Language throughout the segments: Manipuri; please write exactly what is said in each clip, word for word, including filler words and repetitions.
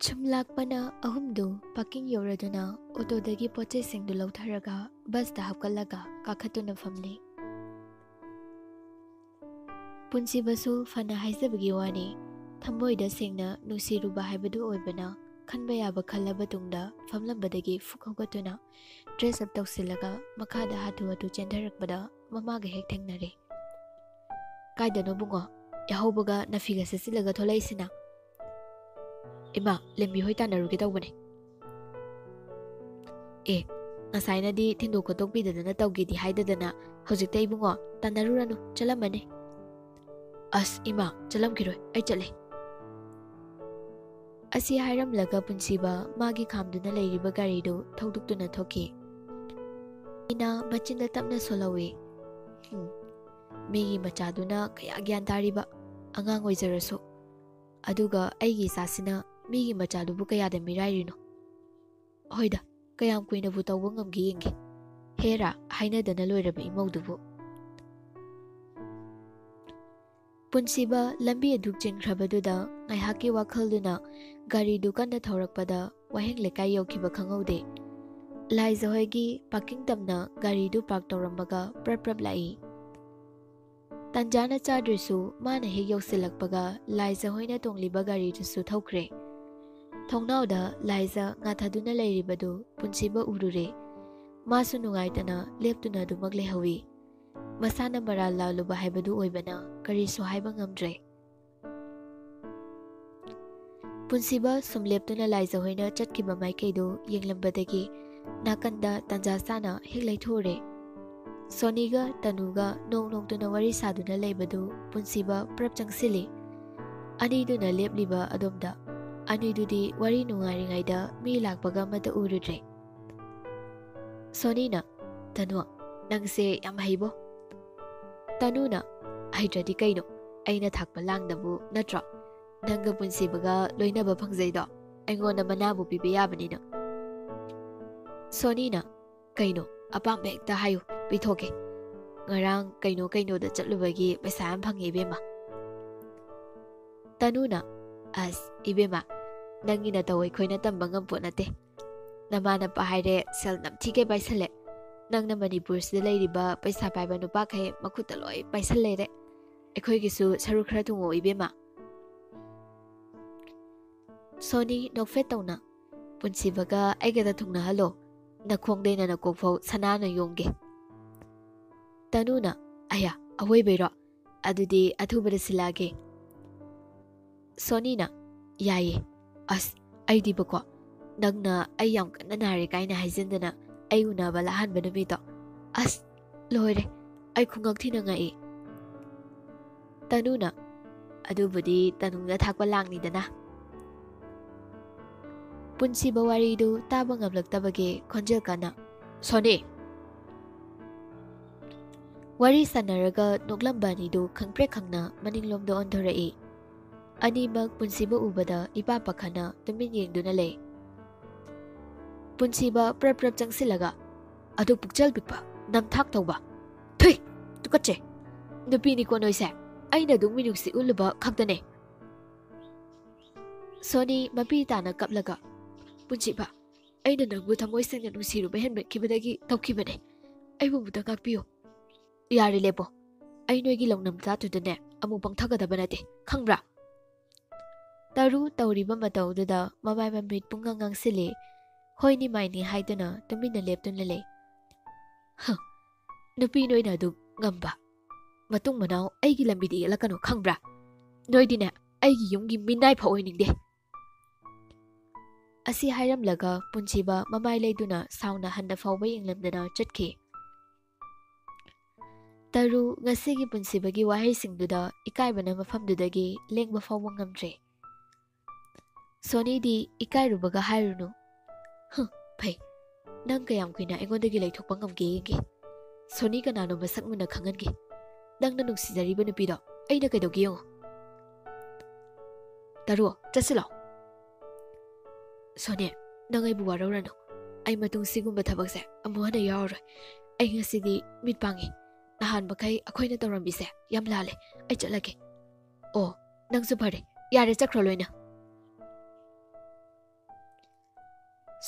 ꯁꯨꯝ ꯂꯥꯛꯄꯅ ꯑꯍꯨꯝꯗꯨ ꯄꯥꯔꯀꯤꯡ ꯌꯧꯔꯗꯨꯅ ꯑꯣꯇꯣꯗꯒꯤ ꯄꯣꯠꯆꯩꯁꯤꯡꯗꯨ ꯂꯧꯊꯔꯒ ꯕꯁꯇ ꯍꯥꯞꯀꯠꯂꯒ ꯀꯥꯈꯠꯇꯨꯅ ꯐꯝꯂꯤ꯫ ꯄꯨꯟꯁꯤꯕꯁꯨ ꯐꯅ ꯍꯥꯏꯖꯕꯒꯤ ꯋꯥꯅꯤ, ꯊꯃꯣꯏꯗ ꯁꯦꯡꯅ ꯅꯨꯡꯁꯤꯔꯨꯕ ꯍꯥꯏꯕꯗꯨ ꯑꯣꯏꯕꯅ, ꯈꯟꯕ ꯌꯥꯕ ꯈꯜꯂꯕ ꯇꯨꯡꯗ ꯐꯝꯂꯝꯕꯗꯒꯤ ꯐꯨꯛ ꯍꯧꯒꯠꯇꯨꯅ dress up ꯇꯧꯁꯤꯜꯂꯒ ꯃꯈꯥꯗ ꯍꯥꯊꯨ ꯍꯥꯊꯨ ꯆꯦꯟꯊꯔꯛꯄꯗ ꯃꯃꯥꯒ ꯍꯦꯛ ꯊꯦꯡꯅꯔꯦ꯫ "ꯀꯥꯏꯗꯅꯣ ꯕꯨꯡꯉꯣ? ꯌꯥꯍꯧꯕꯒ ꯅꯥꯐꯤꯒ ꯁꯦꯠꯆꯤꯜꯂꯒ ꯊꯣꯛꯂꯛꯏꯁꯤꯅ?" "ꯏꯃꯥ, ꯂꯦꯝꯕꯤ ꯍꯣꯏ ꯇꯥꯟꯅꯔꯨꯒꯦ ꯇꯧꯕꯅꯦ꯫" "ꯑꯦ, ꯉꯁꯥꯏꯅꯗꯤ ꯊꯤꯟꯗꯣꯛ ꯈꯣꯠꯇꯣꯛꯄꯤꯗꯗꯅ ꯇꯧꯒꯦꯗꯤ ꯍꯥꯏꯗꯗꯅ, ꯍꯧꯖꯤꯛꯇ ꯏꯕꯨꯡꯉꯣ ꯇꯥꯟꯅꯔꯨꯔꯅꯨ, ꯆꯠꯂꯝꯃꯅꯤ꯫" "ꯑꯁ ꯏꯃꯥ, ꯆꯠꯂꯝꯈꯤꯔꯣꯏ, ꯑꯩ ꯆꯠꯂꯦ꯫" ꯑꯁꯤ ꯍꯥꯏꯔꯝꯂꯒ ꯄꯨꯟꯁꯤꯕ ꯃꯥꯒꯤ ꯈꯥꯝꯗꯨꯅ ꯂꯩꯔꯤꯕ ꯒꯥꯔꯤꯗꯨ ꯊꯧꯗꯣꯛꯇꯨꯅ ꯊꯣꯛꯈꯤ꯫ ꯏꯅꯥ ꯃꯆꯤꯟꯗ ꯇꯞꯅ ꯁꯣꯜꯍꯧꯏ꯫ "ꯍꯨꯝ, ꯃꯤꯒꯤ ꯃꯆꯥꯗꯨꯅ ꯀꯌꯥ ꯒ꯭ꯌꯥꯟ ꯇꯥꯔꯤꯕ, ꯑꯉꯥꯡ ꯑꯣꯏꯖꯔꯁꯨ꯫ ꯑꯗꯨꯒ ꯑꯩꯒꯤ ꯏꯆꯥꯁꯤꯅ ꯃꯤꯒꯤ ꯃꯆꯥꯗꯨꯕꯨ ꯀꯌꯥꯗ ꯃꯤꯔꯥꯏꯔꯤꯅꯣ? ꯍꯣꯏꯗ, ꯀꯌꯥꯝ ꯀꯨꯏꯅꯕꯨ ꯇꯧꯕ ꯉꯝꯒꯦ ꯌꯦꯡꯒꯦ꯫ ꯍꯦꯔꯥ, ꯍꯥꯏꯅꯗꯅ ꯂꯣꯏꯔꯕ ꯏꯃꯧꯗꯨꯕꯨ꯫" ꯄꯨꯟꯁꯤꯕ ꯂꯝꯕꯤ ꯑꯗꯨ ꯆꯦꯟꯈ꯭ꯔꯕꯗꯨꯗ ꯉꯥꯏꯍꯥꯛꯀꯤ ꯋꯥꯈꯜꯗꯨꯅ ꯒꯥꯔꯤꯗꯨ ꯀꯟꯅ ꯊꯧꯔꯛꯄꯗ ꯋꯥꯍꯦꯡ ꯂꯩꯀꯥꯏ ꯌꯧꯈꯤꯕ ꯈꯪꯍꯧꯗꯦ꯫ ꯂꯥꯏꯖ ꯍꯣꯏꯒꯤ ꯄꯥꯔꯀꯤꯡ ꯇꯝꯅ ꯒꯥꯔꯤꯗꯨ ꯄꯥꯔꯛ ꯇꯧꯔꯝꯃꯒ ꯄ꯭ꯔꯞ ꯄ꯭ꯔꯞ ꯂꯥꯛꯏ꯫ ꯇꯟꯖꯥꯅ ꯆꯥꯗ꯭ꯔꯁꯨ ꯃꯥꯅ ꯍꯦꯛ ꯌꯧꯁꯤꯜꯂꯛꯄꯒ ꯂꯥꯏꯖ ꯍꯣꯏꯅ ꯇꯣꯡꯂꯤꯕ ꯒꯥꯔꯤꯗꯨꯁꯨ ꯊꯧꯈ꯭ꯔꯦ꯫ ꯊꯣꯡꯅꯥꯎꯗ ꯂꯥꯏꯖ ꯉꯥꯊꯗꯨꯅ ꯂꯩꯔꯤꯕꯗꯨ ꯄꯨꯟꯁꯤꯕ ꯎꯔꯨꯔꯦ꯫ ꯃꯥꯁꯨ ꯅꯨꯡꯉꯥꯏꯇꯅ ꯂꯦꯞꯇꯨꯅ ꯑꯗꯨꯃꯛ ꯂꯩꯍꯧꯏ꯫ ꯃꯁꯥꯅ ꯃꯔꯥꯜ ꯂꯥꯜꯂꯨꯕ ꯍꯥꯏꯕꯗꯨ ꯑꯣꯏꯕꯅ ꯀꯔꯤꯁꯨ ꯍꯥꯏꯕ ꯉꯝꯗ꯭ꯔꯦ꯫ ꯄꯨꯟꯁꯤꯕ ꯁꯨꯝ ꯂꯦꯞꯇꯨꯅ ꯂꯥꯏꯖ ꯍꯣꯏꯅ ꯆꯠꯈꯤꯕ ꯃꯥꯏꯀꯩꯗꯨ ꯌꯦꯡꯂꯝꯕꯗꯒꯤ ꯅꯥꯀꯟꯗ ꯇꯟꯖꯥ ꯆꯥꯅ ꯍꯦꯛ ꯂꯩꯊꯣꯛꯎꯔꯦ꯫ ꯁꯣꯅꯤꯒ ꯇꯅꯨꯒ ꯅꯣꯛ ꯅꯣꯛꯇꯨꯅ ꯋꯥꯔꯤ ꯁꯥꯗꯨꯅ ꯂꯩꯕꯗꯨ ꯄꯨꯟꯁꯤꯕ ꯄ꯭ꯔꯞ ꯆꯪꯁꯤꯜꯂꯤ꯫ ꯑꯅꯤꯗꯨꯅ ꯂꯦꯞꯂꯤꯕ ꯑꯗꯣꯝꯗ꯫ ꯑꯅꯤꯗꯨꯗꯤ ꯋꯥꯔꯤ ꯅꯨꯡꯉꯥꯏꯔꯤꯉꯩꯗ ꯃꯤ ꯂꯥꯛꯄꯒ ꯑꯃꯠꯇ ꯎꯔꯨꯗ꯭ꯔꯦ꯫ ꯁꯣꯅꯤꯅ, "ꯇꯅꯨ, ꯅꯪꯁꯦ ꯌꯥꯝ ꯍꯩꯕꯣ?" ꯇꯅꯨꯅ, "ꯍꯩꯇ꯭ꯔꯗꯤ ꯀꯩꯅꯣ? ꯑꯩꯅ ꯊꯥꯛꯄ ꯂꯥꯡꯗꯕꯨ ꯅꯠꯇ꯭ꯔꯣ ꯅꯪꯒ ꯄꯨꯟꯁꯤꯕꯒ ꯂꯣꯏꯅꯕ ꯐꯪꯖꯩꯗꯣ? ꯑꯩꯉꯣꯟꯗ ꯃꯅꯥꯕꯨ ꯄꯤꯕ ꯌꯥꯕꯅꯤꯅ꯫" ꯁꯣꯅꯤꯅ, "ꯀꯩꯅꯣ? ꯑꯄꯥꯝꯕ ꯍꯦꯛꯇ ꯍꯥꯏꯌꯨ, ꯄꯤꯊꯣꯛꯀꯦ꯫ ꯉꯔꯥꯡ ꯀꯩꯅꯣ ꯀꯩꯅꯣꯗ ꯆꯠꯂꯨꯕꯒꯤ ꯄꯩꯁꯥ ꯌꯥꯝ ꯐꯪꯉꯦ, ꯏꯕꯦꯝꯃ꯫" ꯇꯅꯨꯅ, "ꯑꯁ, ꯏꯕꯦꯝꯃ, ꯅꯪꯒꯤ ꯅꯇꯧ ꯑꯩꯈꯣꯏꯅ ꯇꯝꯕ ꯉꯝꯄꯣꯠ ꯅꯠꯇꯦ꯫ ꯅꯃꯥ ꯅꯄꯥ ꯍꯥꯏꯔꯦ, ꯁꯦꯜ ꯅꯝꯊꯤꯒꯩ ꯄꯥꯏꯁꯜꯂꯦ꯫ ꯅꯪꯅ ꯃꯅꯤꯄꯨꯔꯁꯤꯗ ꯂꯩꯔꯤꯕ ꯄꯩꯁꯥ ꯄꯥꯏꯕ ꯅꯨꯄꯥꯈꯩ ꯃꯈꯨꯠꯇ ꯂꯣꯏ ꯄꯥꯏꯁꯜ ꯂꯩꯔꯦ꯫ ꯑꯩꯈꯣꯏꯒꯤꯁꯨ ꯁꯔꯨꯛ ꯈꯔ ꯊꯨꯡꯉꯣ, ꯏꯕꯦꯝꯃ꯫" ꯁꯣꯅꯤ ꯅꯣꯛꯐꯦꯠ ꯇꯧꯅ, "ꯄꯨꯟꯁꯤꯕꯒ ꯑꯩꯒꯗ ꯊꯨꯡꯅꯍꯜꯂꯣ꯫ ꯅꯈꯣꯡꯗꯩꯅ ꯅꯀꯣꯛꯐꯥꯎ ꯁꯅꯥꯅ ꯌꯣꯝꯒꯦ꯫" ꯇꯅꯨꯅ, "ꯑꯌꯥ, ꯑꯋꯣꯏꯕꯩꯔꯣ? ꯑꯗꯨꯗꯤ ꯑꯊꯨꯕꯗ ꯁꯤꯜꯂꯛꯑꯒꯦ꯫" ꯁꯣꯅꯤꯅ, "ꯌꯥꯏꯌꯦ꯫ ꯑꯁ, ꯑꯩꯗꯤꯕꯀꯣ, ꯅꯪꯅ ꯑꯩ ꯌꯥꯝ ꯀꯟꯅ ꯅꯥꯔꯦ ꯀꯥꯏꯅ ꯍꯥꯏꯖꯤꯟꯗꯅ ꯑꯩ ꯎꯅꯕ ꯂꯥꯛꯍꯟꯕ ꯅꯨꯃꯤꯠꯇꯣ, ꯑꯁ, ꯂꯣꯏꯔꯦ꯫ ꯑꯩ ꯈꯨꯉꯛ ꯊꯤꯅ ꯉꯛꯏ꯫" ꯇꯅꯨꯅ, "ꯑꯗꯨꯕꯨꯗꯤ ꯇꯅꯨꯅ ꯊꯥꯛꯄ ꯂꯥꯡꯅꯤꯗꯅ꯫" ꯄꯨꯟꯁꯤꯕ ꯋꯥꯔꯤꯗꯨ ꯇꯥꯕ ꯉꯝꯂꯛꯇꯕꯒꯤ ꯈꯣꯟꯖꯦꯜ ꯀꯟꯅ, "ꯁꯣꯅꯤ!" ꯋꯥꯔꯤ ꯁꯥꯟꯅꯔꯒ ꯅꯣꯛꯂꯝꯕ ꯑꯅꯤꯗꯨ ꯈꯪꯄ꯭ꯔꯦꯛ ꯈꯪꯅ ꯃꯅꯤꯡꯂꯣꯝꯗ ꯑꯣꯟꯊꯣꯔꯛꯏ꯫ ꯑꯅꯤꯃꯛ ꯄꯨꯟꯁꯤꯕ ꯎꯕꯗ ꯏꯄꯥ ꯄꯥꯈꯠꯅ ꯇꯨꯃꯤꯟ ꯌꯦꯡꯗꯨꯅ ꯂꯩ꯫ ꯄꯨꯟꯁꯤꯕ ꯄ꯭ꯔꯞ ꯄ꯭ꯔꯞ ꯆꯪꯁꯤꯜꯂꯒ, "ꯑꯗꯨ ꯄꯨꯛꯆꯦꯜ ꯄꯤꯛꯄ, ꯅꯝꯊꯥꯛ ꯇꯧꯕ꯫ ꯊꯨꯏ! ꯇꯨꯀꯠꯆꯩ! ꯅꯨꯄꯤꯅꯤꯀꯣ ꯅꯣꯏꯁꯦ꯫ ꯑꯩꯅ ꯑꯗꯨꯝ ꯃꯤꯅꯨꯡꯁꯤ ꯎꯠꯂꯨꯕ ꯈꯛꯇꯅꯦ꯫" ꯁꯣꯅꯤ ꯃꯄꯤ ꯇꯥꯅ ꯀꯞꯂꯒ, "ꯄꯨꯟꯁꯤꯕ, ꯑꯩꯅ ꯅꯪꯕꯨ ꯊꯃꯣꯏ ꯁꯦꯡꯅ ꯅꯨꯡꯁꯤꯔꯨꯕ ꯍꯦꯟꯃꯟꯈꯤꯕꯗꯒꯤ ꯇꯧꯈꯤꯕꯅꯦ꯫ ꯑꯩꯕꯨ ꯑꯃꯨꯛꯇ ꯉꯥꯛꯄꯤꯌꯨ꯫" "ꯌꯥꯔꯦ, ꯂꯦꯞꯄꯣ꯫ ꯑꯩ ꯅꯣꯏꯒꯤ ꯂꯧꯅꯝ ꯆꯥꯠꯇꯨꯗꯅꯦ ꯑꯃꯨꯛ ꯄꯪꯊꯒꯗꯕ ꯅꯠꯇꯦ, ꯈꯪꯕ꯭ꯔꯥ?" ꯇꯔꯨ ꯇꯧꯔꯤꯕ ꯃꯇꯧꯗꯨꯗ ꯃꯃꯥꯏ ꯃꯃꯤꯠ ꯄꯨꯡꯉꯥꯡ ꯉꯥꯡꯁꯤꯜꯂꯤ꯫ ꯍꯣꯏꯅꯤ ꯃꯥꯏꯅꯤ ꯍꯥꯏꯗꯨꯅ ꯇꯨꯃꯤꯟꯅ ꯂꯦꯞꯇꯨꯅ ꯂꯩ꯫ "ꯍ, ꯅꯨꯄꯤ ꯅꯣꯏꯅ ꯑꯗꯨꯛ ꯉꯝꯕ꯫ ꯃꯇꯨꯡ ꯃꯅꯥꯎ ꯑꯩꯒꯤ ꯂꯝꯕꯤꯗ ꯌꯦꯠꯂꯛꯀꯅꯨ, ꯈꯪꯕ꯭ꯔꯥ? ꯅꯣꯏꯗꯤꯅꯦ, ꯑꯩꯒꯤ ꯌꯨꯝꯒꯤ ꯃꯤꯅꯥꯏ ꯐꯥꯎ ꯑꯣꯏꯅꯤꯡꯗꯦ꯫" ꯑꯁꯤ ꯍꯥꯏꯔꯝꯂꯒ ꯄꯨꯟꯁꯤꯕ ꯃꯃꯥꯏ ꯂꯩꯗꯨꯅ ꯁꯥꯎꯅ ꯍꯟꯅ ꯐꯥꯎꯕ ꯌꯦꯡꯂꯝꯗꯅ ꯆꯠꯈꯤ꯫ ꯇꯔꯨ ꯉꯁꯤꯒꯤ ꯄꯨꯟꯁꯤꯕꯒꯤ ꯋꯥꯍꯩꯁꯤꯡꯗꯨꯗ ꯏꯀꯥꯏꯕꯅ ꯃꯐꯝꯗꯨꯗꯒꯤ ꯂꯦꯡꯕ ꯐꯥꯎꯕ ꯉꯝꯗ꯭ꯔꯦ꯫ ꯁꯣꯅꯤꯗꯤ ꯏꯀꯥꯏꯔꯨꯕꯒ ꯍꯥꯏꯔꯨꯅꯨ꯫ ꯍꯨꯝ, ꯐꯩ꯫ ꯅꯪ ꯀꯌꯥꯝ ꯀꯨꯏꯅ ꯑꯩꯉꯣꯟꯗꯒꯤ ꯂꯩꯊꯣꯛꯄ ꯉꯝꯒꯦ ꯌꯦꯡꯒꯦ꯫ ꯁꯣꯅꯤ ꯀꯅꯥꯅꯣ ꯃꯁꯛ ꯃꯨꯟꯅ ꯈꯪꯍꯟꯒꯦ꯫ ꯅꯪꯅ ꯅꯨꯡꯁꯤꯖꯔꯤꯕ ꯅꯨꯄꯤꯗꯣ ꯑꯩꯅ ꯀꯩꯗꯧꯒꯦ ꯌꯦꯡꯉꯨ꯫ ꯇꯔꯨ, ꯆꯠꯁꯤꯜꯂꯣ꯫ ꯁꯣꯅꯤ, ꯅꯪ ꯑꯩꯕꯨ ꯋꯥꯔꯧꯔꯅꯨ꯫ ꯑꯩ ꯃꯇꯨꯡ ꯁꯤꯒꯨꯝꯕ ꯊꯕꯛꯁꯦ ꯑꯃꯨꯛ ꯍꯟꯅ ꯌꯥꯎꯔꯔꯣꯏ꯫ ꯑꯩ ꯉꯁꯤꯗꯤ ꯃꯤꯠ ꯄꯥꯡꯉꯤ꯫ ꯅꯍꯥꯟ ꯃꯈꯩ ꯑꯩꯈꯣꯏꯅ ꯇꯧꯔꯝꯃꯤꯁꯦ ꯌꯥꯝ ꯂꯥꯜꯂꯦ꯫ ꯑꯩ ꯆꯠꯂꯒꯦ꯫ ꯑꯣ, ꯅꯪꯁꯨ ꯐꯔꯦ꯫ ꯌꯥꯔꯦ, ꯆꯠꯈ꯭ꯔꯣ ꯂꯣꯏꯅ꯫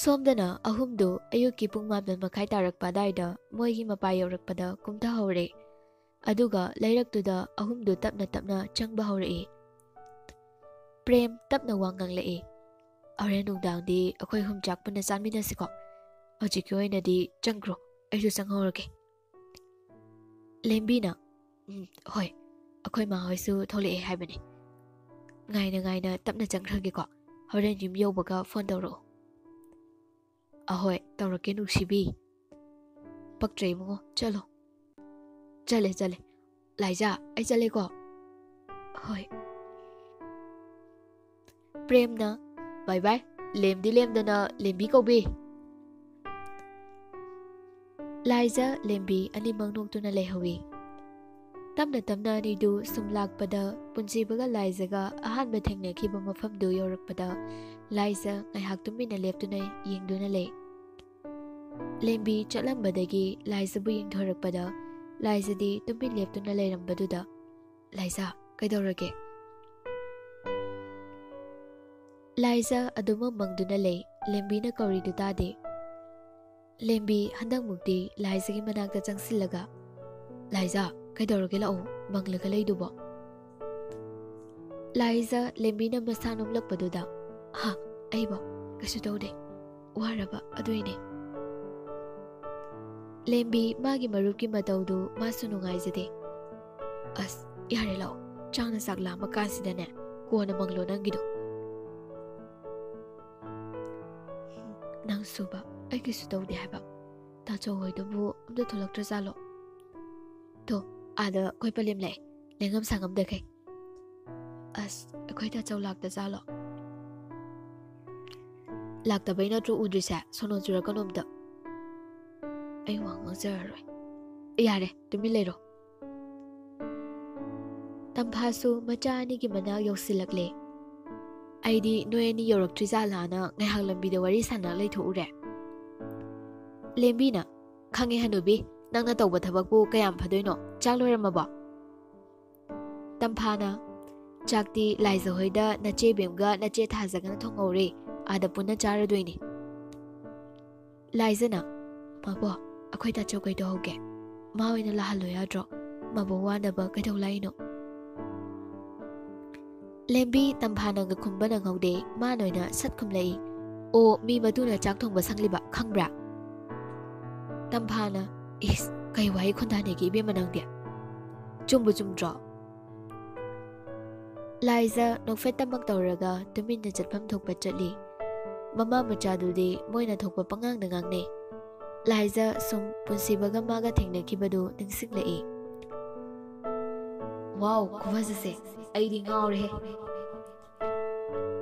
ꯁꯣꯝꯗꯅ ꯑꯍꯨꯝꯗꯨ ꯑꯌꯨꯛꯀꯤ ꯄꯨꯡ ꯃꯥꯄꯟ ꯃꯈꯥꯏ ꯇꯥꯔꯛꯄ ꯑꯗꯥꯏꯗ ꯃꯣꯏꯒꯤ ꯃꯄꯥ ꯌꯧꯔꯛꯄꯗ ꯀꯨꯝꯊꯍꯧꯔꯦ꯫ ꯑꯗꯨꯒ ꯂꯩꯔꯛꯇꯨꯗ ꯑꯍꯨꯝꯗꯨ ꯇꯞꯅ ꯇꯞꯅ ꯆꯪꯕ ꯍꯧꯔꯛꯏ꯫ ꯄ꯭ꯔꯦꯝ ꯇꯞꯅ ꯋꯥ ꯉꯥꯡꯂꯛꯏ꯫ "ꯍꯣꯔꯦꯟ ꯅꯨꯡꯗꯥꯡꯗꯤ ꯑꯩꯈꯣꯏ ꯑꯍꯨꯝ ꯆꯥꯛ ꯄꯨꯟꯅ ꯆꯥꯃꯤꯟꯅꯁꯤꯀꯣ꯫ ꯍꯧꯖꯤꯛꯀꯤ ꯑꯣꯏꯅꯗꯤ ꯆꯪꯈ꯭ꯔꯣ, ꯑꯩꯁꯨ ꯆꯪꯍꯧꯔꯒꯦ꯫" ꯂꯦꯝꯕꯤꯅ, "ꯎꯝ, ꯍꯣꯏ, ꯑꯩꯈꯣꯏ ꯃꯥ ꯍꯣꯏꯁꯨ ꯊꯣꯛꯂꯛꯑꯦ ꯍꯥꯏꯕꯅꯦ꯫ ꯉꯥꯏꯅ ꯉꯥꯏꯅ ꯇꯞꯅ ꯆꯪꯈ꯭ꯔꯒꯦꯀꯣ꯫ ꯍꯣꯔꯦꯟ ꯌꯨꯝ ꯌꯧꯕꯒ ꯐꯣꯟ ꯇꯧꯔꯛꯑꯣ꯫" "ꯑꯍꯣꯏ, ꯇꯧꯔꯛꯀꯦ ꯅꯨꯡꯁꯤꯕꯤ꯫" "ꯄꯛꯇ꯭ꯔꯦ ꯏꯕꯨꯡꯉꯣ, ꯆꯠꯂꯣ꯫" "ꯆꯠꯂꯦ, ꯆꯠꯂꯦ꯫ ꯂꯥꯏꯖꯥ, ꯑꯩ ꯆꯠꯂꯦꯀꯣ꯫" "ꯍꯣꯏ꯫" ꯄ꯭ꯔꯦꯝꯅ, "ꯕꯥꯏ ꯕꯥꯏ, ꯂꯦꯝꯗꯤ ꯂꯦꯝꯗꯅ ꯂꯦꯝꯕꯤ ꯀꯧꯕꯤ꯫" ꯂꯥꯏꯖ, ꯂꯦꯝꯕꯤ ꯑꯅꯤꯃꯛ ꯅꯣꯛꯇꯨꯅ ꯂꯩꯍꯧꯏ꯫ ꯇꯞꯅ ꯇꯞꯅ ꯑꯅꯤꯗꯨ ꯁꯨꯝ ꯂꯥꯛꯄꯗ, ꯄꯨꯟꯁꯤꯕꯒ ꯂꯥꯏꯖꯒ ꯑꯍꯥꯟꯕ ꯊꯦꯡꯅꯈꯤꯕ ꯃꯐꯝꯗꯨ ꯌꯧꯔꯛꯄꯗ, ꯂꯥꯏꯖ ꯉꯥꯏꯍꯥꯛ ꯇꯨꯃꯤꯟꯅ ꯂꯦꯞꯇꯨꯅ ꯌꯦꯡꯗꯨꯅ ꯂꯩ꯫ ꯂꯦꯝꯕꯤ ꯆꯠꯂꯝꯕꯗꯒꯤ ꯂꯥꯏꯖꯕꯨ ꯌꯦꯡꯊꯣꯔꯛꯄꯗ, ꯂꯥꯏꯖꯗꯤ ꯇꯨꯃꯤꯟ ꯂꯦꯞꯇꯨꯅ ꯂꯩꯔꯝꯕꯗꯨꯗ, "ꯂꯥꯏꯖ, ꯀꯩꯗꯧꯔꯒꯦ?" ꯂꯥꯏꯖ ꯑꯗꯨꯃꯛ ꯃꯪꯗꯨꯅ ꯂꯩ꯫ ꯂꯦꯝꯕꯤꯅ ꯀꯧꯔꯤꯗꯨ ꯇꯥꯗꯦ꯫ ꯂꯦꯝꯕꯤ ꯍꯟꯗꯛꯃꯨꯛꯇꯤ ꯂꯥꯏꯖꯒꯤ ꯃꯅꯥꯛꯇ ꯆꯪꯁꯤꯜꯂꯒ, "ꯂꯥꯏꯖ, ꯀꯩꯗꯧꯔꯒꯦ? ꯂꯥꯛꯑꯣ, ꯃꯪꯂꯒ ꯂꯩꯗꯨꯕꯣ?" ꯂꯥꯏꯖ ꯂꯦꯝꯕꯤꯅ ꯃꯁꯥ ꯅꯣꯝꯂꯛꯄꯗꯨꯗ, "ꯍꯥ, ꯑꯩꯕꯣ? ꯀꯩꯁꯨ ꯇꯧꯗꯦ꯫ ꯋꯥꯔꯕ ꯑꯗꯨꯏꯅꯦ꯫" ꯂꯦꯝꯕꯤ ꯃꯥꯒꯤ ꯃꯔꯨꯞꯀꯤ ꯃꯇꯧꯗꯨ ꯃꯥꯁꯨ ꯅꯨꯡꯉꯥꯏꯖꯗꯦ꯫ "ꯑꯁ, ꯌꯥꯔꯦ, ꯂꯥꯛꯑꯣ꯫ ꯆꯥꯛꯅ ꯆꯥꯛ ꯂꯥꯝꯕ ꯀꯥꯟꯁꯤꯗꯅꯦ, ꯀꯣꯟꯅ ꯃꯪꯂꯣ ꯅꯪꯒꯤꯗꯣ꯫" "ꯅꯪꯁꯨꯕ, ꯑꯩ ꯀꯩꯁꯨ ꯇꯧꯗꯦ ꯍꯥꯏꯕ꯫ ꯇꯥꯆꯧ ꯍꯣꯏꯗꯨꯕꯨ ꯑꯝꯇ ꯊꯣꯛꯂꯛꯇ꯭ꯔꯖꯥꯠꯂꯣ?" "ꯇꯣ, ꯑꯥꯗ ꯑꯩꯈꯣꯏ ꯄꯂꯦꯝ ꯂꯥꯛꯑꯦ, ꯂꯦꯡꯉꯝ ꯁꯥꯉꯝꯗꯈꯩ꯫" "ꯑꯁ, ꯑꯩꯈꯣꯏ ꯇꯥꯆꯧ ꯂꯥꯛꯇꯖꯥꯠꯂꯣ?" "ꯂꯥꯛꯇꯕꯩ ꯅꯠꯇ꯭ꯔꯣ ꯎꯗ꯭ꯔꯤꯁꯦ? ꯁꯣꯅꯣ ꯆꯨꯔꯛꯀꯅꯣ ꯑꯝꯇ꯫ ꯑꯩ ꯋꯥ ꯉꯥꯡꯖꯔꯔꯣꯏ꯫ ꯌꯥꯔꯦ, ꯇꯨꯃꯤꯟ ꯂꯩꯔꯣ꯫ ꯇꯝꯐꯥꯁꯨ ꯃꯆꯥ ꯑꯅꯤꯒꯤ ꯃꯅꯥꯛ ꯌꯧꯁꯤꯜꯂꯛꯂꯦ꯫ ꯑꯩꯗꯤ ꯅꯣꯏ ꯑꯅꯤ ꯌꯧꯔꯛꯇ꯭ꯔꯤꯖꯥꯠꯂꯥꯅ ꯉꯥꯏꯍꯥꯛ ꯂꯝꯕꯤꯗ ꯋꯥꯔꯤ ꯁꯥꯟꯅ ꯂꯩꯊꯣꯛꯎꯔꯦ꯫ ꯂꯦꯝꯕꯤꯅ, "ꯈꯪꯉꯦ ꯍꯅꯨꯕꯤ, ꯅꯪꯅ ꯇꯧꯕ ꯊꯕꯛꯄꯨ ꯀꯌꯥꯝ ꯐꯗꯣꯏꯅꯣ? ꯆꯥꯛ ꯂꯣꯏꯔꯝꯃꯕꯣ?" ꯇꯝꯐꯥꯅ, "ꯆꯥꯛꯇꯤ ꯂꯥꯏꯖ ꯍꯣꯏꯗ ꯅꯆꯦ ꯕꯦꯝꯒ ꯅꯆꯦ ꯊꯥꯖꯒꯅ ꯊꯣꯡꯍꯧꯔꯦ, ꯑꯥꯗ ꯄꯨꯟꯅ ꯆꯥꯔꯗꯣꯏꯅꯤ꯫" ꯂꯥꯏꯖꯅ, "ꯃꯥꯕꯣ, ꯑꯩꯈꯣꯏ ꯇꯥꯆꯧ ꯀꯩꯗꯧꯍꯧꯒꯦ? ꯃꯥ ꯑꯣꯏꯅ ꯂꯥꯛꯍꯜꯂꯣ ꯌꯥꯗ꯭ꯔꯣ? ꯃꯥꯕꯣ ꯋꯥꯅꯕ ꯀꯩꯗꯧ ꯂꯥꯛꯏꯅꯣ?" ꯂꯦꯝꯕꯤ ꯇꯝꯐꯥꯅꯒ ꯈꯨꯝꯕ ꯅꯪꯍꯧꯗꯦ, ꯃꯥꯅ ꯑꯣꯏꯅ ꯁꯠ ꯈꯨꯝꯂꯛꯏ, "ꯑꯣ, ꯃꯤ ꯃꯇꯨꯅ ꯆꯥꯛ ꯊꯣꯡꯕ ꯁꯪꯂꯤꯕ ꯈꯪꯕ꯭ꯔꯥ?" ꯇꯝꯐꯥꯅ, "ꯏꯁ, ꯀꯩ ꯋꯥꯍꯩ ꯈꯣꯟꯗꯥꯅꯤꯒꯦ ꯏꯕꯦꯝꯃ ꯅꯪꯗꯤ? ꯆꯨꯝꯕꯨ ꯆꯨꯝꯗ꯭ꯔꯣ?" ꯂꯥꯏꯖ ꯅꯣꯛꯐꯦꯠꯇꯃꯛ ꯇꯧꯔꯒ ꯇꯨꯃꯤꯟꯅ ꯆꯠꯐꯝ ꯊꯣꯛꯄ ꯆꯠꯂꯤ꯫ ꯃꯃꯥ ꯃꯆꯥꯗꯨꯗꯤ ꯃꯣꯏꯅ ꯊꯣꯛꯄ ꯄꯉꯥꯡꯗ ꯉꯥꯡꯅꯩ꯫ ꯂꯥꯏꯖ ꯁꯨꯝ ꯄꯨꯟꯁꯤꯕꯒ ꯃꯥꯒ ꯊꯦꯡꯅꯈꯤꯕꯗꯨ ꯅꯤꯡꯁꯤꯡꯂꯛꯏ꯫ "ꯋꯥꯎ, ꯈꯨꯐꯖꯁꯦ! ꯑꯩꯗꯤ ꯉꯥꯎꯔꯦꯍꯦ꯫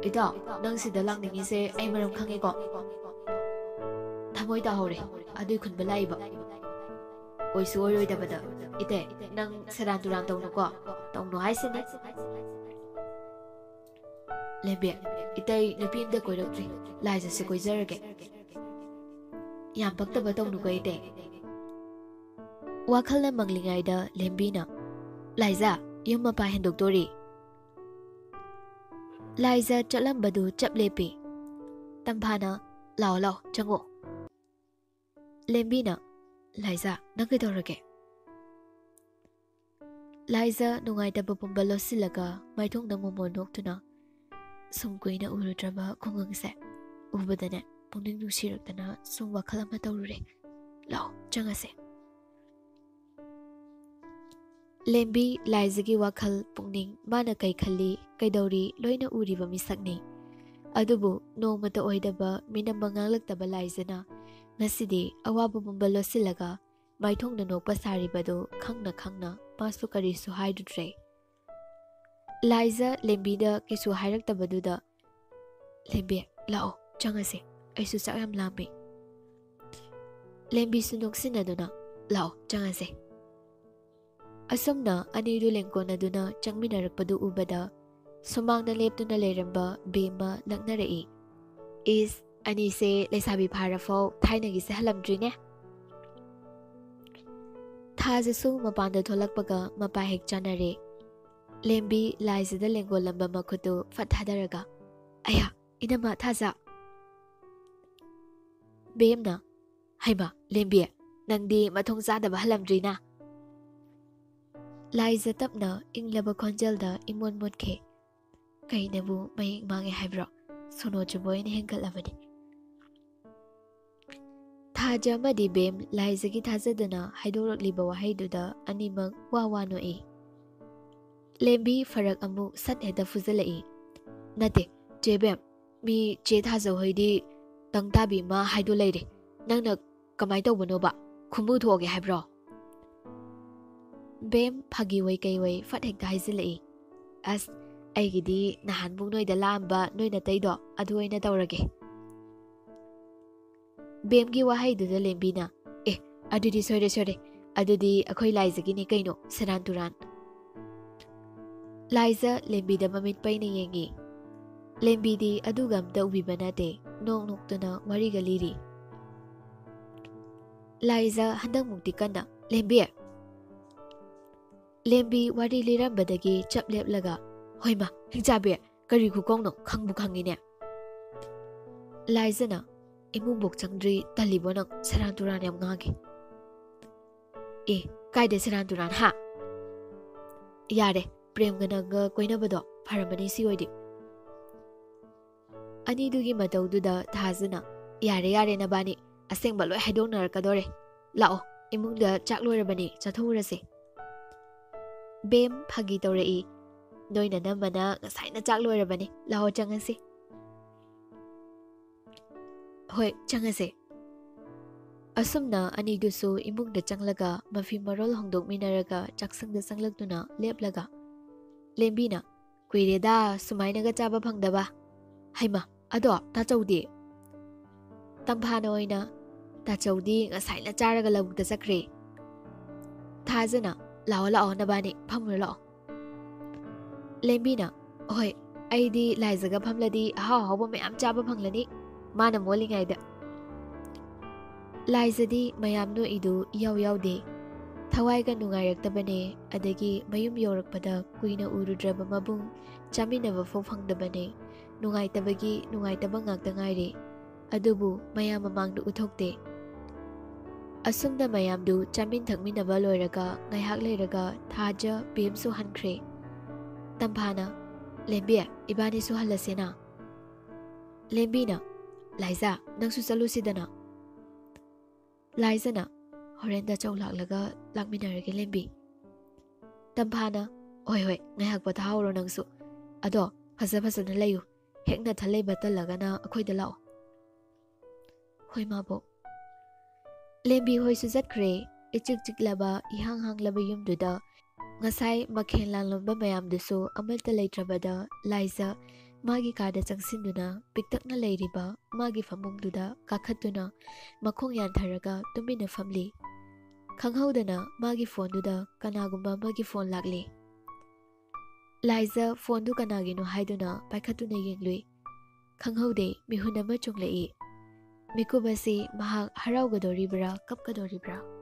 ꯏꯇꯥꯎ, ꯅꯪ ꯁꯤꯗ ꯂꯥꯛꯅꯤꯡꯉꯤꯁꯦ ꯑꯩ ꯃꯔꯝ ꯈꯪꯉꯦꯀꯣ? ꯊꯃꯣꯏ ꯇꯥꯍꯧꯔꯦ ꯑꯗꯨꯏ ꯈꯨꯟꯕ ꯂꯥꯛꯏꯕ꯫ ꯑꯣꯏꯁꯨ ꯑꯣꯏꯔꯣꯏꯗꯕꯗ꯫ ꯏꯇꯩ, ꯅꯪ ꯁꯦꯔꯥꯟ ꯇꯨꯔꯥꯟ ꯇꯧꯅꯨꯀꯣ꯫ ꯇꯧꯅꯨ ꯍꯥꯏꯁꯤꯅꯤ꯫" ꯂꯦꯝꯕꯤ, "ꯏꯇꯩ ꯅꯨꯄꯤ ꯑꯝꯇ ꯀꯣꯏꯔꯛꯇ꯭ꯔꯤ꯫ ꯂꯥꯏꯖꯁꯦ ꯀꯣꯏꯖꯔꯒꯦ꯫" "ꯌꯥꯝ ꯄꯛꯇꯕ ꯇꯧꯅꯨꯀꯣ ꯏꯇꯩ꯫" ꯋꯥꯈꯜꯅ ꯃꯪꯂꯤꯉꯩꯗ ꯂꯦꯝꯕꯤꯅ, "ꯂꯥꯏꯖ, ꯌꯨꯝ ꯃꯄꯥ ꯍꯦꯟꯗꯣꯛꯇꯣꯔꯤ꯫" ꯂꯥꯏꯖ ꯆꯠꯂꯝꯕꯗꯨ ꯆꯞ ꯂꯦꯞꯄꯤ꯫ ꯇꯝꯐꯥꯅ, "ꯂꯥꯛꯑꯣ, ꯂꯥꯛꯑꯣ, ꯆꯪꯉꯣ꯫" ꯂꯦꯝꯕꯤꯅ, "ꯂꯥꯏꯖ, ꯅꯪ ꯀꯩꯗꯧꯔꯒꯦ?" ꯂꯥꯏꯖ ꯅꯨꯡꯉꯥꯏꯇꯕ ꯄꯨꯝꯕ ꯂꯣꯠꯁꯤꯜꯂꯒ ꯃꯥꯏꯊꯣꯡꯗ ꯃꯣꯃꯣꯟ ꯅꯣꯛꯇꯨꯅ, "ꯁꯨꯝ ꯀꯨꯏꯅ ꯎꯔꯨꯗ꯭ꯔꯕ ꯈꯨꯡꯒꯪꯁꯦ ꯎꯕꯗꯅꯦ ꯄꯨꯛꯅꯤꯡ ꯅꯨꯡꯁꯤꯔꯛꯇꯅ ꯁꯨꯝ ꯋꯥꯈꯜ ꯑꯃ ꯇꯧꯔꯨꯔꯦ꯫ ꯂꯥꯛꯑꯣ, ꯆꯪꯉꯁꯦ꯫" ꯂꯦꯝꯕꯤ ꯂꯥꯏꯖꯒꯤ ꯋꯥꯈꯜ, ꯄꯨꯛꯅꯤꯡ, ꯃꯥꯅ ꯀꯩ ꯈꯜꯂꯤ, ꯀꯩꯗꯧꯔꯤ, ꯂꯣꯏꯅ ꯎꯔꯤꯕ ꯃꯤꯁꯛꯅꯤ꯫ ꯑꯗꯨꯕꯨ ꯅꯣꯡꯃꯇ ꯑꯣꯏꯗꯕ ꯃꯤꯅꯝꯕ ꯉꯥꯡꯂꯛꯇꯕ ꯂꯥꯏꯖꯅ ꯉꯁꯤꯗꯤ ꯑꯋꯥꯕ ꯄꯨꯝꯕ ꯂꯣꯠꯁꯤꯜꯂꯒ ꯃꯥꯏꯊꯣꯡꯗ ꯅꯣꯛꯄ ꯁꯥꯔꯤꯕꯗꯨ ꯈꯪꯅ ꯈꯪꯅ ꯃꯥꯁꯨ ꯀꯔꯤꯁꯨ ꯍꯥꯏꯔꯨꯗ꯭ꯔꯦ꯫ ꯂꯥꯏꯖ ꯂꯦꯝꯕꯤꯗ ꯀꯩꯁꯨ ꯍꯥꯏꯔꯛꯇꯕꯗꯨꯗ, "ꯂꯦꯝꯕꯤ, ꯂꯥꯛꯑꯣ, ꯆꯪꯉꯁꯦ꯫ ꯑꯩꯁꯨ ꯆꯥꯛ ꯌꯥꯝ ꯂꯥꯝꯃꯦ꯫" ꯂꯦꯝꯕꯤꯁꯨ ꯅꯣꯛꯁꯤꯟꯅꯗꯨꯅ, "ꯂꯥꯛꯑꯣ, ꯆꯪꯉꯁꯦ"꯫ ꯑꯁꯨꯝꯅ ꯑꯅꯤꯗꯨ ꯂꯦꯡꯒꯣꯟꯅꯗꯨꯅ ꯆꯪꯃꯤꯟꯅꯔꯛꯄꯗꯨ ꯎꯕꯗ ꯁꯨꯃꯥꯡꯗ ꯂꯦꯞꯇꯨꯅ ꯂꯩꯔꯝꯕ ꯕꯦꯝꯃ ꯂꯛꯅꯔꯛꯏ꯫ "ꯏꯁ, ꯑꯅꯤꯁꯦ ꯂꯩꯁꯥꯕꯤ ꯐꯥꯔꯐꯥꯎ ꯊꯥꯏꯅꯒꯤꯁꯦ ꯍꯜꯂꯝꯗ꯭ꯔꯤꯅꯦ"꯫ ꯊꯥꯖꯁꯨ ꯃꯄꯥꯟꯗ ꯊꯣꯛꯂꯛꯄꯒ ꯃꯄꯥ ꯍꯦꯛ ꯆꯥꯅꯔꯦ꯫ ꯂꯦꯝꯕꯤ ꯂꯥꯏꯖꯗ ꯂꯦꯡꯒꯣꯜꯂꯝꯕ ꯃꯈꯨꯠꯇꯨ ꯐꯠ ꯊꯥꯗꯔꯒ, "ꯑꯌꯥ, ꯏꯅꯝꯃ ꯊꯥꯖ"꯫ ꯕꯦꯝꯅ, "ꯍꯩꯃꯥ, ꯂꯦꯝꯕꯤ, ꯅꯪꯗꯤ ꯃꯊꯣꯡ ꯆꯥꯗꯕ ꯍꯜꯂꯝꯗ꯭ꯔꯤꯅ"꯫ ꯂꯥꯏꯖ ꯇꯞꯅ ꯏꯪꯂꯕ ꯈꯣꯟꯖꯦꯜꯗ ꯏꯃꯣꯟ ꯃꯣꯠꯈꯤ꯫ "ꯀꯩꯅꯕꯨ ꯃꯌꯦꯛ ꯃꯥꯡꯉꯦ ꯍꯥꯏꯕ꯭ꯔꯣ? ꯁꯣꯅꯣ ꯆꯨꯕ ꯑꯣꯏꯅ ꯍꯦꯟꯒꯠꯂꯕꯅꯤ"꯫ ꯊꯥꯖ ꯑꯃꯗꯤ ꯕꯦꯝ ꯂꯥꯏꯖꯒꯤ ꯊꯥꯖꯗꯅ ꯍꯥꯏꯗꯣꯔꯛꯂꯤꯕ ꯋꯥꯍꯩꯗꯨꯗ ꯑꯅꯤꯃꯛ ꯋꯥ ꯋꯥ ꯅꯣꯛꯏ꯫ ꯂꯦꯝꯕꯤ ꯐꯔꯛ ꯑꯃꯨꯛ ꯁꯠ ꯍꯦꯛꯇ ꯐꯨꯖꯜꯂꯛꯏ꯫ "ꯅꯠꯇꯦ, ꯆꯦ ꯕꯦꯝ, ꯃꯤ ꯆꯦ ꯊꯥꯖ ꯍꯣꯏꯗꯤ ꯇꯪ ꯇꯥꯕꯤ ꯑꯃ ꯍꯥꯏꯗꯣ ꯂꯩꯔꯦ꯫ ꯅꯪꯅ ꯀꯃꯥꯏ ꯇꯧꯕꯅꯣꯕ? ꯈꯨꯝꯃꯨ ꯊꯣꯛꯑꯒꯦ ꯍꯥꯏꯕ꯭ꯔꯣ?" ꯕꯦꯝ ꯐꯥꯒꯤ ꯑꯣꯏ ꯀꯩ ꯑꯣꯏ ꯐꯠ ꯍꯦꯛꯇ ꯍꯥꯏꯖꯤꯜꯂꯛꯏ꯫ "ꯑꯁ, ꯑꯩꯒꯤꯗꯤ ꯅꯍꯥꯟꯃꯨꯛ ꯅꯣꯏꯗ ꯂꯥꯛꯑꯝꯕ ꯅꯣꯏ ꯅꯇꯩꯗꯣ ꯑꯗꯨ ꯑꯣꯏꯅ ꯇꯧꯔꯒꯦ"꯫ ꯕꯦꯝꯒꯤ ꯋꯥꯍꯩꯗꯨꯗ ꯂꯦꯝꯕꯤꯅ, "ꯑꯦ, ꯑꯗꯨꯗꯤ ꯁꯣꯏꯔꯦ, ꯁꯣꯏꯔꯦ꯫ ꯑꯗꯨꯗꯤ ꯑꯩꯈꯣꯏ ꯂꯥꯏꯖꯒꯤꯅꯤ ꯀꯩꯅꯣ, ꯁꯦꯔꯥꯟ ꯇꯨꯔꯥꯟ"꯫ ꯂꯥꯏꯖ ꯂꯦꯝꯕꯤꯗ ꯃꯃꯤꯠ ꯄꯩꯅ ꯌꯦꯡꯉꯤ꯫ ꯂꯦꯝꯕꯤꯗꯤ ꯑꯗꯨꯒ ꯑꯝꯇ ꯎꯕꯤꯕ ꯅꯠꯇꯦ, ꯅꯣꯛ ꯅꯣꯛꯇꯨꯅ ꯋꯥꯔꯤꯒ ꯂꯤꯔꯤ꯫ ꯂꯥꯏꯖ ꯍꯟꯗꯛꯃꯨꯛꯇꯤ ꯀꯟꯅ, "ꯂꯦꯝꯕꯤ!" ꯂꯦꯝꯕꯤ ꯋꯥꯔꯤ ꯂꯤꯔꯝꯕꯗꯒꯤ ꯆꯞ ꯂꯦꯞꯂꯒ, "ꯍꯣꯏꯃ, ꯍꯤꯡꯆꯥꯕꯤ, ꯀꯔꯤ ꯈꯨꯀꯧꯅꯣ? ꯈꯪꯕꯨ ꯈꯪꯉꯤꯅꯦ"꯫ ꯂꯥꯏꯖꯅ, "ꯏꯃꯨꯡꯕꯣꯛ ꯆꯪꯗ꯭ꯔꯤ ꯇꯜꯂꯤꯕꯣ ꯅꯪ? ꯁꯦꯔꯥꯟ ꯇꯨꯔꯥꯟ ꯌꯥꯝ ꯉꯥꯡꯉꯤ"꯫ "ꯑꯦ, ꯀꯥꯏꯗ ꯁꯦꯔꯥꯟ ꯇꯨꯔꯥꯟ, ꯍꯥ? ꯌꯥꯔꯦ, ꯄ꯭ꯔꯦꯝꯒ ꯅꯪꯒ ꯀꯣꯏꯅꯕꯗꯣ ꯐꯔꯝꯃꯅꯤ ꯁꯤ ꯑꯣꯏꯗꯤ"꯫ ꯑꯅꯤꯗꯨꯒꯤ ꯃꯇꯧꯗꯨꯗ ꯊꯥꯖꯅ, "ꯌꯥꯔꯦ, ꯌꯥꯔꯦ ꯅꯕꯥꯅꯤ, ꯑꯁꯦꯡꯕ ꯂꯣꯏ ꯍꯥꯏꯗꯣꯛꯅꯔꯛꯀꯗꯣꯔꯦ꯫ ꯂꯥꯛꯑꯣ, ꯏꯃꯨꯡꯗ ꯆꯥꯛ ꯂꯣꯏꯔꯕꯅꯤ, ꯆꯥꯊꯣꯛꯎꯔꯁꯦ"꯫ ꯕꯦꯝ ꯐꯥꯒꯤ ꯇꯧꯔꯛꯏ꯫ "ꯅꯣꯏ ꯅꯅꯝꯃꯅ ꯉꯁꯥꯏꯅ ꯆꯥꯛ ꯂꯣꯏꯔꯕꯅꯤ, ꯂꯥꯛꯑꯣ ꯆꯪꯉꯁꯤ"꯫ "ꯍꯣꯏ, ꯆꯪꯉꯁꯦ"꯫ ꯑꯁꯨꯝꯅ ꯑꯅꯤꯗꯨꯁꯨ ꯏꯃꯨꯡꯗ ꯆꯪꯂꯒ ꯃꯐꯤ ꯃꯔꯣꯜ ꯍꯣꯡꯗꯣꯛꯃꯤꯟꯅꯔꯒ ꯆꯥꯛꯁꯪꯗ ꯆꯪꯂꯛꯇꯨꯅ ꯂꯦꯞꯂꯒ ꯂꯦꯝꯕꯤꯅ, "ꯀꯨꯏꯔꯦꯗ ꯁꯨꯃꯥꯏꯅꯒ ꯆꯥꯕ ꯐꯪꯗꯕ꯫ ꯍꯩꯃ, ꯑꯗꯣ ꯇꯥꯆꯧꯗꯤ?" ꯇꯝꯐꯥꯅ ꯑꯣꯏꯅ, ꯇꯥꯆꯧꯗꯤ ꯉꯁꯥꯏꯅ ꯆꯥꯔꯒ ꯂꯧꯕꯨꯛꯇ ꯆꯠꯈ꯭ꯔꯦ꯫ ꯊꯥꯖꯅ, "ꯂꯥꯛꯑꯣ, ꯂꯥꯛꯑꯣ, ꯅꯕꯥꯅꯤ ꯐꯝꯃꯨꯔꯣ, ꯂꯥꯛꯑꯣ꯫" ꯂꯦꯝꯕꯤꯅ, "ꯍꯣꯏ, ꯑꯩꯗꯤ ꯂꯥꯏꯖꯒ ꯐꯝꯂꯗꯤ ꯑꯍꯥꯎ ꯑꯍꯥꯎꯕ ꯃꯌꯥꯝ ꯆꯥꯕ ꯐꯪꯂꯅꯤ, ꯃꯥꯅ ꯃꯣꯜꯂꯤꯉꯩꯗ꯫" ꯂꯥꯏꯖꯗꯤ ꯃꯌꯥꯝ ꯅꯣꯛꯏꯗꯨ ꯏꯌꯥꯎ ꯌꯥꯎꯗꯦ꯫ ꯊꯋꯥꯏꯒ ꯅꯨꯡꯉꯥꯏꯔꯛꯇꯕꯅꯦ, ꯑꯗꯒꯤ ꯃꯌꯨꯝ ꯌꯧꯔꯛꯄꯗ ꯀꯨꯏꯅ ꯎꯔꯨꯗ꯭ꯔꯕ ꯃꯕꯨꯡ ꯆꯥꯃꯤꯟꯅꯕ ꯐꯥꯎ ꯐꯪꯗꯕꯅꯦ꯫ ꯅꯨꯡꯉꯥꯏꯇꯕꯒꯤ ꯅꯨꯡꯉꯥꯏꯇꯕ ꯉꯥꯛꯇ ꯉꯥꯏꯔꯦ꯫ ꯑꯗꯨꯕꯨ ꯃꯌꯥꯝ ꯃꯃꯥꯡꯗ ꯎꯠꯊꯣꯛꯇꯦ꯫ ꯑꯁꯨꯝꯅ ꯃꯌꯥꯝꯗꯨ ꯆꯥꯃꯤꯟ ꯊꯛꯃꯤꯟꯅꯕ ꯂꯣꯏꯔꯒ ꯉꯥꯏꯍꯥꯛ ꯂꯩꯔꯒ ꯊꯥꯖ ꯕꯦꯝꯁꯨ ꯍꯟꯈ꯭ꯔꯦ꯫ ꯇꯝꯐꯥꯅ, "ꯂꯦꯝꯕꯤ, ꯏꯕꯥꯅꯤꯁꯨ ꯍꯜꯂꯁꯦꯅ꯫" ꯂꯦꯝꯕꯤꯅ, "ꯂꯥꯏꯖꯥ, ꯅꯪꯁꯨ ꯆꯠꯂꯨꯁꯤꯗꯅ꯫" ꯂꯥꯏꯖꯅ, "ꯍꯣꯔꯦꯟꯗ ꯆꯧ ꯂꯥꯛꯂꯒ ꯂꯥꯛꯃꯤꯟꯅꯔꯒꯦ, ꯂꯦꯝꯕꯤ꯫" ꯇꯝꯐꯥꯅ, "ꯍꯣꯏ, ꯍꯣꯏ, ꯉꯥꯏꯍꯥꯛ ꯄꯣꯊꯥꯍꯧꯔꯣ ꯅꯪꯁꯨ꯫ ꯑꯗꯣ ꯐꯖ ꯐꯖꯅ ꯂꯩꯌꯨ, ꯍꯦꯛ ꯅꯊꯜ ꯂꯩꯕ ꯇꯜꯂꯒꯅ ꯑꯩꯈꯣꯏꯗ ꯂꯥꯛꯑꯣ꯫" "ꯍꯣꯏ, ꯃꯥꯕꯣꯛ꯫" ꯂꯦꯝꯕꯤ ꯍꯣꯏꯁꯨ ꯆꯠꯈ꯭ꯔꯦ꯫ ꯏꯆꯤꯛ ꯆꯤꯛꯂꯕ, ꯏꯍꯥꯡ ꯍꯥꯡꯂꯕ ꯌꯨꯝꯗꯨꯗ ꯉꯁꯥꯏ ꯃꯈꯦꯜ ꯂꯥꯡꯂꯝꯕ ꯃꯌꯥꯝꯗꯨꯁꯨ ꯑꯃꯠꯇ ꯂꯩꯇ꯭ꯔꯕꯗ, ꯂꯥꯏꯖ ꯃꯥꯒꯤ ꯀꯥꯗ ꯆꯪꯁꯤꯟꯗꯨꯅ ꯄꯤꯛꯇꯛꯅ ꯂꯩꯔꯤꯕ ꯃꯥꯒꯤ ꯐꯃꯨꯡꯗꯨꯗ ꯀꯥꯈꯠꯇꯨꯅ ꯃꯈꯣꯡ ꯌꯥꯟꯊꯔꯒ ꯇꯨꯃꯤꯟꯅ ꯐꯝꯂꯤ꯫ ꯈꯪꯍꯧꯗꯅ ꯃꯥꯒꯤ ꯐꯣꯟꯗꯨꯗ ꯀꯅꯥꯒꯨꯝꯕ ꯑꯃꯒꯤ ꯐꯣꯟ ꯂꯥꯛꯂꯤ꯫ ꯂꯥꯏꯖ ꯐꯣꯟꯗꯨ ꯀꯅꯥꯒꯤꯅꯣ ꯍꯥꯏꯗꯨꯅ ꯄꯥꯏꯈꯠꯇꯨꯅ ꯌꯦꯡꯂꯨꯏ꯫ ꯈꯪꯍꯧꯗꯦ, ꯃꯤꯍꯨꯟ ꯑꯃ ꯆꯣꯡꯂꯛꯏ꯫ ꯃꯤꯀꯨꯞ ꯑꯁꯤ ꯃꯍꯥꯛ ꯍꯔꯥꯎꯒꯗꯧꯔꯤꯕ꯭ꯔꯥ, ꯀꯞꯀꯗꯧꯔꯤꯕ꯭ꯔꯥ?